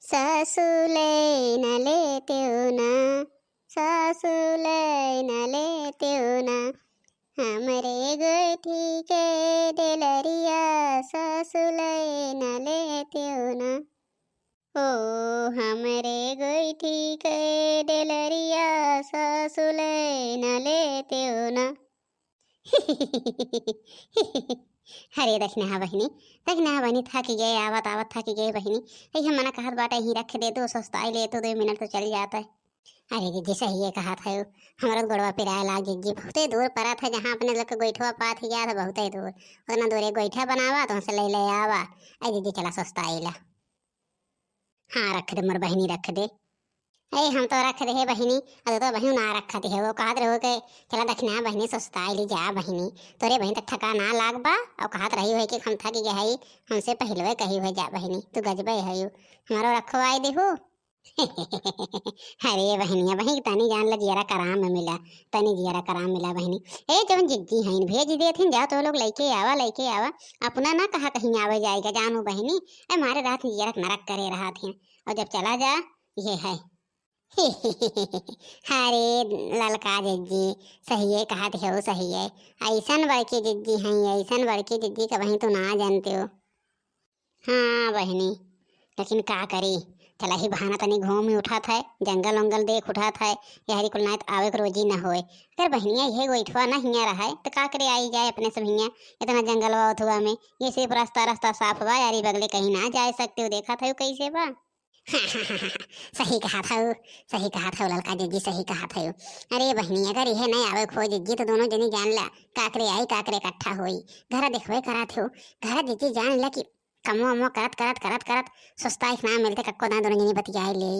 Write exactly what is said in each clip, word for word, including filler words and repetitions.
सासु लै न लेतेउ ना, सासु लै न लेतेउ ना, हमरे गोइठी के डेलरिया सासु लै न लेतेउ ना। ओ हमरे गोइठी के डेलरिया सासु लै न लेतेउ ना। अरे दखिनहा बहिनी, दखिनहा बहिनी, थकि गए, आवत आवत थकि गए बहिनी। यही मना कहत बाटे, यहीं रख दे तू, सुस्ताइ ले तू, दुइ मिनट तो चल जात है। अरे जिज्जी, सहिए कहत है, हमरो गोड़वा पिराए लाग जिज्जी, बहुते दूर परत है, जहाँ अपने लोग के गोइठवा पात ही जात है, बहुते दूर। उतना दूरे गोइठा बनावा, तो हमसे लै लै आवा। अरे जिज्जी, चला सुस्ताइ ला। हाँ, रख दे मोर बहिनी, रख दे। ए, हम तो रख दे है बहिनी, अरे तो बहिनी ना रखत है, वो कहत रहो के चला दखिनहा बहिनी सुस्ताइ ली जा बहिनी, तोरे बहिनी तक थका ना लाग बा, और कहत रही है कि हम थकि गए है, हमसे पहिलवे कही है जा बहिनी, तू गजबे है, हमारो रखवाइ देहु। अरे बहिनिया, बहिनी तनी जान ला जियरा कराम मिला, तनी जियरा कराम मिला बहिनी। ए, जवन जिज्जी हइन, भेज देथिन, जाओ तो लोग लइके आवा, लइके आवा। अपना ना कहा कहीं आवे जाएगा, जानू बहिनी। ए, मारे रात जियरा नरक करे रहत हैं, और जब चला जा, ये है। अरे ललका जिज्जी, सहिए कहत हो, सहिए। अइसन बड़की जिज्जी हइन, अइसन बड़की जिज्जी का बहिनी तू ना जानतेउ। हाँ बहिनी, लेकिन का करी, चला ही बहाना तनी घूम ही उठत है, जंगल उंगल देख उठत है, यहरी कुल नाइत आवे के रोजी न होए। अगर बहिनिया इहे गोइठवा न हियाँ रहै, त का करे आई जाए अपने सब हियाँ, इतना जंगलवा उथवा में, ये सिर्फ रास्ता, रास्ता साफ बा, यारी बगले कहीं ना जाए सकतेउ, देखत है कैसे बा। सही कहत हउ, सही कहत हउ ललका जिज्जी, सही कहत हउ। अरे बहिनी, अगर इहे नहीं आवे खो जिज्जी, तो दोनों जनी जान ला, काकरे आई, काकरे इकट्ठा होई। घर देखबे करत हो, घर जिज्जी जान ला कि कमो अमो करत, करत, करत, करत, सुस्ता एक ना मिलते, कक्को ना दोनों जनी बतियाए ले।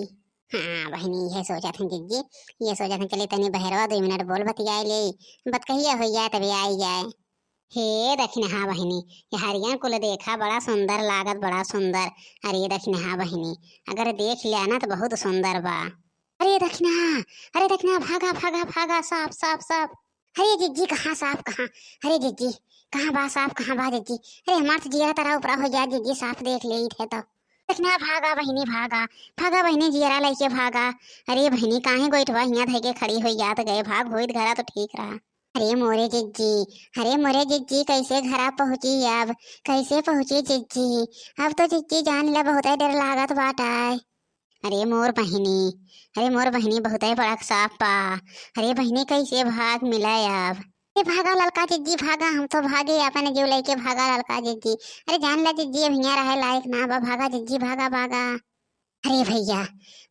हाँ बहिनी, ये सोचत हैं जिज्जी, ये सोचत हैं, चली तनी बहरवा दो मिनट बोल बतियाए ले, बतकहिया हो जाए, तबे आई जाए। हे दखिनहा बहिनी, ये हरिया कुल देखा, बड़ा सुंदर लागत, बड़ा सुंदर। अरे दखिनहा बहिनी, अगर देख लिया ना तो बहुत सुंदर बा। अरे दखिनहा, अरे दखिनहा, भागा, भागा, भागा, साफ, साफ, साफ। अरे जिज्जी, कहाँ साफ, कहाँ? अरे जिज्जी, कहाँ बा साफ, कहाँ बा जिज्जी? अरे हमार तो जियरा तरा उपरा हो जाए जिज्जी, साफ देख लेइत है तो। दखिनहा, भागा बहिनी, भागा, भागा बहिनी, जियरा लइके भागा। अरे बहिनी, काहे गोइठवा हियाँ धइके खड़ी होइ जात गए, भाग होइत घरा तो ठीक रहा। अरे मोरे जिज्जी, अरे मोरे जिज्जी, कैसे घरा पहुँची अब, कैसे पहुँची जिज्जी? अब तो जिज्जी जान ले बहुते डर लागत बाटे। अरे मोर बहिनी, अरे मोर बहिनी, बहुते बड़ा साफ बा। अरे बहिनी, कैसे भाग मिले अब? ए भागा ललका जिज्जी भागा, हम तो भागे, अपन जीव लइके भागा ललका जिज्जी। अरे जान ले जिज्जी, अब हियाँ रहे लायक ना बा, भागा जिज्जी, भागा, भागा। अरे भइया,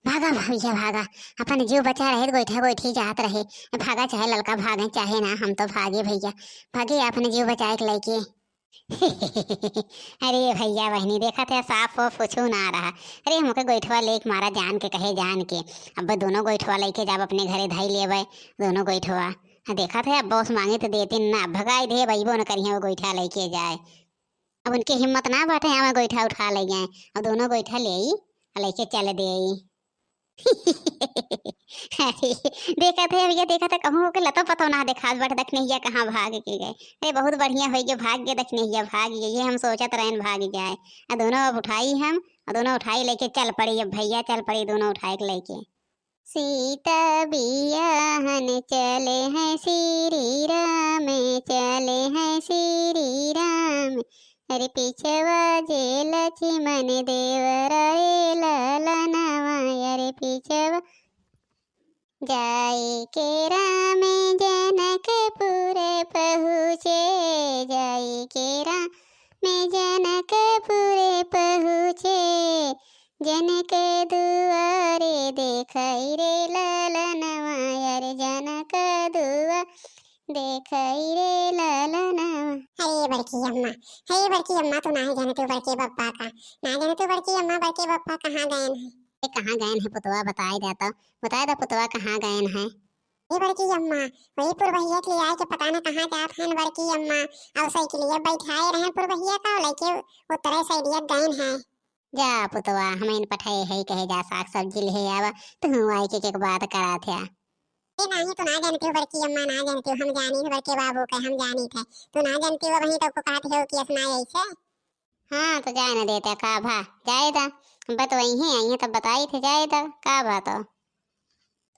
भागा भइया भागा, अपन जीव बचा रहे, गोइठा गोइठी जात रहे, भागा चाहे ललका भागे चाहे ना, हम तो भागे भइया, भागे अपन जीव बचाए के लइके। अरे भइया बहिनी, देखत है साफ वाफ कुछू ना रहा। अरे हमके गोइठवा लेके मारा जान के कहे जान के, अब दोनों गोइठवा लइके जाब अपने घरे धई लेबै, दोनों गोइठवा। हाँ, देखत है अब बॉस मांगे तो देते ना, भगाई दे, अइबो न करिहे वो गोइठा लइके जाए। अब उनके हिम्मत ना बाटे, आवे गोइठा उठा ले जाए। अब दोनों गोइठा ले आई, आ लेके चल दे आई। अरे, देखत है भइया, देखत है, कहूँ ओके लतो पतो ना देखात बाटे, दखिनहिया कहाँ भाग के गए। अरे, बहुत बढ़िया होइ गए, भाग गए दखिनहिया, भाग गए, ये हम सोचत रहेन भाग जाए। आ दोनों अब उठाई हम, आ दोनों उठाई लेके चल पड़ी, अब भइया चल पड़ी दोनों उठाए के लेके। सीता बियाहन चले हैं श्री राम, चले हैं श्री राम। अरे पिछवा जे लक्ष्मण देवरा रे ललनवा, अरे पिछवा। जाई के राम जनकपुर पहुँचे, जाई के राम जनकपुर पहुँचे, जनक दुआरे देखई रे ललनवा, अरे जनक दुआ देखई रे ललनवा। अरे बड़की अम्मा, अरे बड़की अम्मा, तू नाहीं जानतू बड़के बप्पा का, ना जानतू बड़की अम्मा, बड़के बप्पा कहाँ गएन है? ए, कहाँ गएन है पुतवा, बताए दे तो, बताए दे पुतवा कहाँ गएन है? ए बड़की अम्मा, वही पुरवहिया के ले आए के पता न कहाँ जात हैं बड़की अम्मा, और साइकिलिया बैठाए रहे पुरवहिया का, लइके उतरे साइडिया गएन है। जा पुतवा, हमइन पठाए है कहे जा साग सब्जी ले आवा, तू आई के, के बात करा थे। ए नाही, तू ना जानती हो बड़की अम्मा, ना जानती हो, हम जानी थे बड़के बाबू के, हम जानी थे, तू ना जानती हो, वहीं तो को कहते हो कि असना ऐसे। हाँ, तो जाए न देते का भा, जाए दा, अब्बे तो वही आई है, तब बताई थे जाए तो का बात हो।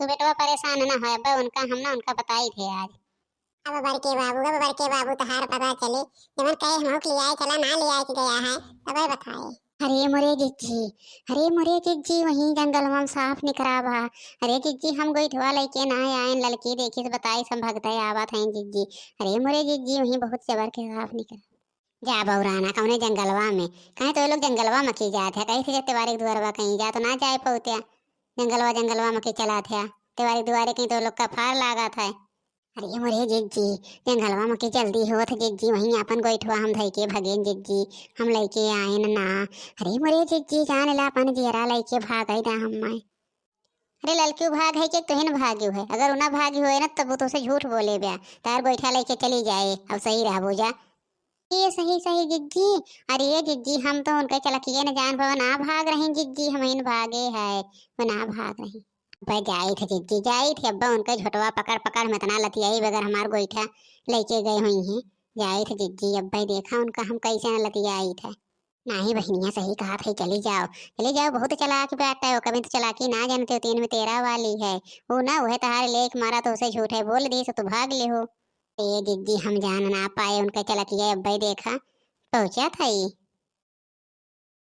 तू बेटवा परेशान ना हो अब्बे, उनका हम ना उनका बताई थे आज। अब बड़के बाबू, अब बड़के बाबू तोहार पता चली, जवन कहे हमहू के लियाए चला ना लियाए के गया है, तबे बताए। अरे मोरे जिज्जी, अरे मोरे जिज्जी, वहीं जंगलवा में सांप निकरा बा। अरे जिज्जी, हम गोइठवा लइके ना आएन, ललकी देखिस बताइस हम भगते आवत हैं जिज्जी। अरे मोरे जिज्जी, वहीं बहुत जबर के सांप निकरा। जा बौराना कौने जंगलवा में, कहे तो ये लोग जंगलवा में की जात है, कहीं से तेवारी के दुआरवा कहीं जा तो ना जाए पौत्या। जंगलवा जंगलवा में की चलात है, तेवारी के दुआरे कहीं तो लोग का फार लागत है। अरे मोरे जिज्जी, जंगलवा में की जल्दी होत जिज्जी, वहीं अपन गोइठवा हम धई के भगेन जिज्जी, हम लइके आएन ना। अरे मोरे जिज्जी, जान ला अपन जियरा लइके भागई ना हम। अरे ललकी भाग है कि तुहिन भागी है, अगर उना भागी होए ना तब वो तोसे झूठ बोले ब्या, तार गोइठा लइके चली जाए, अब सही रहबो जा। ये सही सही जिज्जी, अरे ये जिज्जी हम तो उनके चलकिए न जान पावे, ना भाग रही जिज्जी, हम इन भागे है, वो ना भाग रही। अब्बा जाई थे जिज्जी, जाई थे अब्बा उनके झोटवा पकड़ पकड़ में इतना लतियाई बगैर हमार गोइठा लइके गए हुई हैं। जाई थे जिज्जी अब्बा देखा उनका हम कैसे न लतियाई थे। नाही बहिनिया सही कहा थे, चली जाओ, चली जाओ, बहुत चलाक बात है, ओकर में तो चलाकी ना जानते हो, तीन में तेरह वाली है, वो ना वह तहारे लेक मारा तो उसे झूठ है बोल दी सो तू भाग ले हो। ए जिज्जी हम जान ना पाए उनका चलकिया अब्बे देखा पहुँचा था ई।